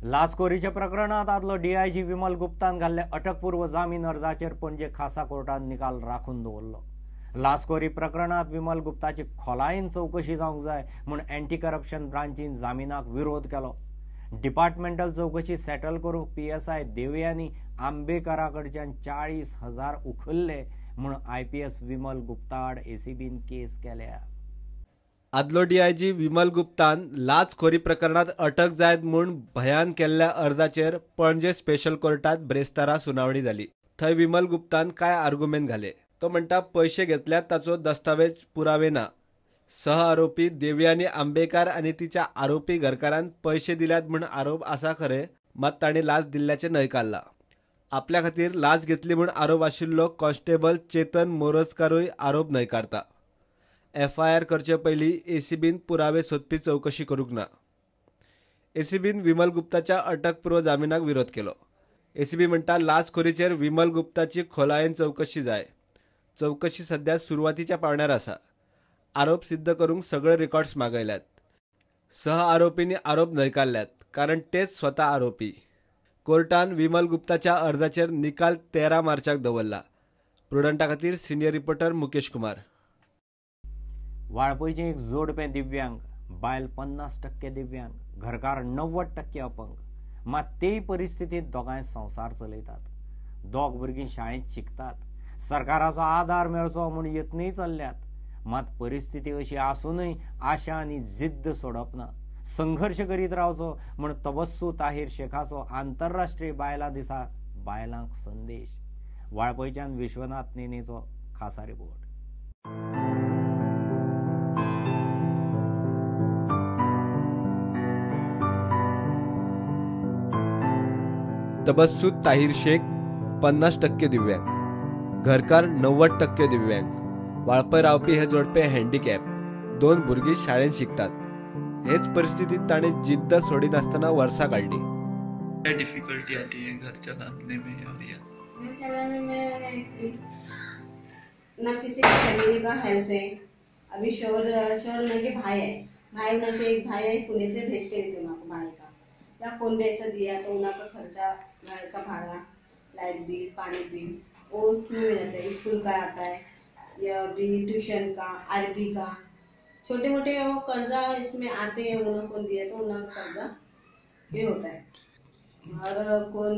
लाचखोरीच्या प्रकरणात आदलो डीआयजी विमल गुप्तान घाल्ले अटकपूर्व जामीन अर्जाचेर पणजे खासा कोर्टान निकाल राखून दवरलो। लाचखोरी प्रकरणात विमल गुप्ताची खोलायेन चवकशी जावंक जाय म्हूण एंटी करप्शन ब्रांचीन जामिनाक विरोध केलो। डिपार्टमेंटल चवकशी सेटल करूंक पीएसआय देवयानी आंबेकरा कडच्यान 40,000 उखल्ले म्हूण आयपीएस विमल गुप्ता आड एसीबीन केस केल्या। आदलो डीआयजी विमल गुप्तान लाचखोरी प्रकरणात अटक जायत म्हूण भयान केल्ल्या अर्जाचेर पणजे स्पेशल कोर्टात ब्रेस्तारा सुनावणी जाली। थंय विमल गुप्तान कांय आर्गुमेंट घाले। तो म्हणटा पयशे घेतल्यात ताचो दस्तावेज पुरावे ना। सह आरोपी देवयानी आंबेकर आनी तिच्या आरोपी घरकारान पयशे दिल्यात म्हूण आरोप आसा खरे, मात तांणी लाच दिल्ल्याचें न्हयकारला। आपल्या खातीर लाच घेतली म्हूण आरोप आशिल्लो कॉन्स्टेबल चेतन मोरजकारूय आरोप न्हयकारता। एफआयआर करचे पयलीं एसीबीन पुरावे सोदपी चवकशी करूंक ना। एसीबीन विमल गुप्ताच्या अटकपूर्व जामिनाक विरोध केलो। एसीबी म्हणटा लाचखोरीचेर विमल गुप्ताची खोलायेन चवकशी जाय। चवकशी सध्या सुरवातीच्या पावंड्यार आसा। आरोप सिद्ध करूंक सगळे रेकॉर्ड्स मागयल्यात। सह आरोपींनी आरोप न्हयकारल्यात कारण तेच स्वता आरोपी। कोर्टान विमल गुप्ताच्या अर्जाचेर निकाल 13 मार्चाक दवरला। प्रुडंटा खातीर सिनियर रिपोर्टर मुकेश कुमार। वाळपयचें एक जोडपें दिव्यांग, बायल 50% दिव्यांग, घरकार 90% अपंग, मात तेय परिस्थितींत दोगांय संवसार चलयतात। दोग भुरगीं शाळेंत शिकतात। सरकाराचो आदार मेळचो म्हूण यत्नय चल्ल्यात, मात परिस्थिती अशी आसूनय आशा आनी जिद्द सोडप ना। संघर्श करीत रावचो म्हूण तबस्सू ताहीर शेखाचो आंतरराष्ट्रीय बायलां दिसा बायलांक संदेश। वाळपयच्यान विश्वनाथ नेनेचो खासा रिपोर्ट। तबस्सू ताहीर शेख 50% दिव्यांग, घरकार 90% दिव्यांग। वाळपय रावपी हे जोडपे हँडिकॅप, 2 भुरगीं शाळेंत शिकतात। हेच परिस्थितीत ताणें जिद्द सोडिनासतना वर्सां काडली। क्या डिफिकल्टी आती है घर चलाने में? और या घर चलाने में ना किसी फैमिली का हेल्प है। अभी शोर शोर मेरे भाई है, भाई उनके एक भाई है पुणे से भेज के देते उनको भाड़े का, या कौन भी ऐसा दिया तो उनका खर्चा, घर का भाड़ा, लाइट बिल, पानी बिल वो क्यों मिल जाता है। स्कूल का आता है या भी ट्यूशन का, अरबी का, छोटे मोटे वो कर्जा इसमें आते हैं। उन्होंने कौन दिया तो उनका कर्जा ये होता है। और कौन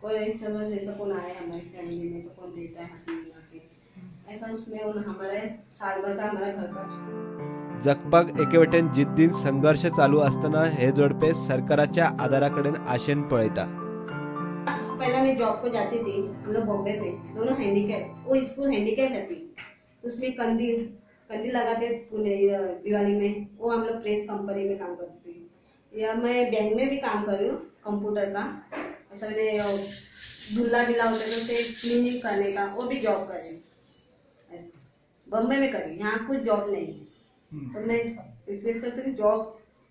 कौन समझ ऐसा कौन आया हमारी फैमिली में तो कौन देता है हाथ में आके ऐसा उसमें उन हमारे साल भर का हमारा घर का। जगपाक एके वटेन जिद्दीन संघर्ष चालू असताना हे जोडपे सरकाराच्या आधारा कडेन आशेन पळयता। पहला मैं जॉब को जाती थी, हम लोग बॉम्बे में दोनों हैंडीकैप, वो स्कूल हैंडीकैप रहती, उसमें कंदील कंदील लगाते पुणे दिवाली में, वो हम लोग प्रेस कंपनी में काम करती थी। या मैं बैंक में भी काम कर रही हूँ कंप्यूटर का, ऐसा मैंने धुल्ला बिला होता है तो क्लीनिंग करने का वो भी जॉब कर रही हूँ। ऐसा बॉम्बे में करी, यहाँ कुछ जॉब नहीं है। तो मैं रिक्वेस्ट करती हूँ जॉब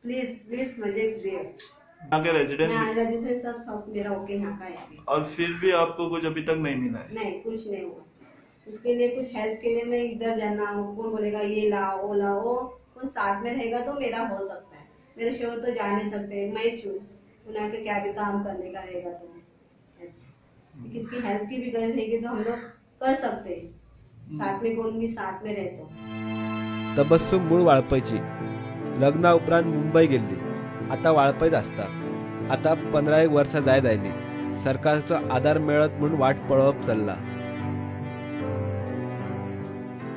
प्लीज प्लीज मुझे दे। यहाँ के रेजिडेंट सब सब मेरा ओके यहाँ का है। और फिर भी आपको कुछ अभी तक नहीं मिला है? नहीं, कुछ नहीं हुआ। उसके लिए कुछ हेल्प के लिए मैं इधर जाना, कौन बोलेगा ये लाओ वो लाओ, कौन साथ में रहेगा तो मेरा हो सकता है। मेरे शोर तो जा नहीं सकते, मैं चूँ उन्हें क्या भी काम करने का रहेगा तो ऐसा किसकी हेल्प की भी गरज रहेगी तो हम लोग कर सकते हैं, साथ में कौन भी साथ में रहे तो। तबस्सू मूळ वाळपयची, लग्ना उपरांत मुंबई गेल्ली, आता वाळपयच आसता। आता 15 वर्सां जायत आयली। सरकारचो आधार मेळत म्हूण वाट पळोवप चल्ला।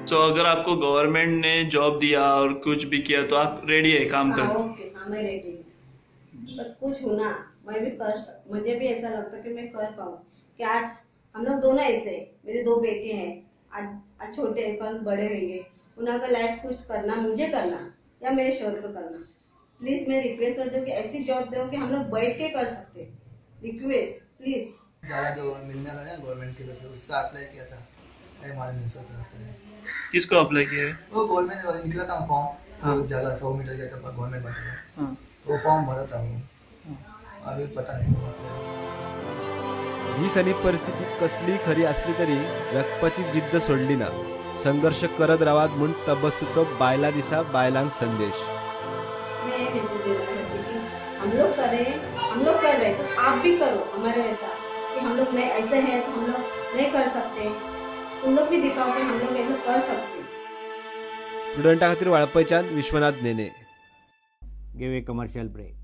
तो अगर आपको गवर्नमेंट ने जॉब दिया और कुछ भी किया तो आप रेडी है काम करने? ओके, हाँ मैं रेडी हूँ, पर कुछ होना मैं भी कर, मुझे भी ऐसा लगता है कि मैं कर पाऊँ। कि आज हम लोग दोनों ऐसे, मेरे 2 बेटे हैं, आज आज छोटे हैं कल बड़े होंगे, उनका लाइफ कुछ करना मुझे करना या मेरे शोर को करना। प्लीज मैं रिक्वेस्ट करती हूँ कि ऐसी जॉब दो कि हम लोग बैठ के कर सकते, रिक्वेस्ट प्लीज। ज़्यादा जो मिलने वाला है गवर्नमेंट की तरफ से उसका अप्लाई किया था, नहीं मालूम मिल सकता है। किसको अप्लाई किया है? वो गवर्नमेंट वाले निकला था फॉर्म, हाँ। जगह 100 मीटर जगह पर गवर्नमेंट बना है, हाँ। तो फॉर्म भरा था वो, हाँ। अभी पता नहीं कब आता है। दीस आनी परिस्थिती कसली खरी आसली तरी जगपाची जिद्द सोडली ना। संघर्ष करत रावात म्हूण तबस्सूचो बायलां दिसा बायलांक संदेश। मैं मैसेज देना चाहती हूँ कि हम लोग कर रहे हैं, हम लोग कर रहे हैं तो आप भी करो हमारे वैसा, कि हम लोग नहीं ऐसे हैं तो हम लोग नहीं कर सकते, तुम लोग भी दिखाओ कि हम लोग ऐसे कर सकते। प्रुडंटा खातीर वाळपयच्यान Vishwanath Nene. Give a commercial break.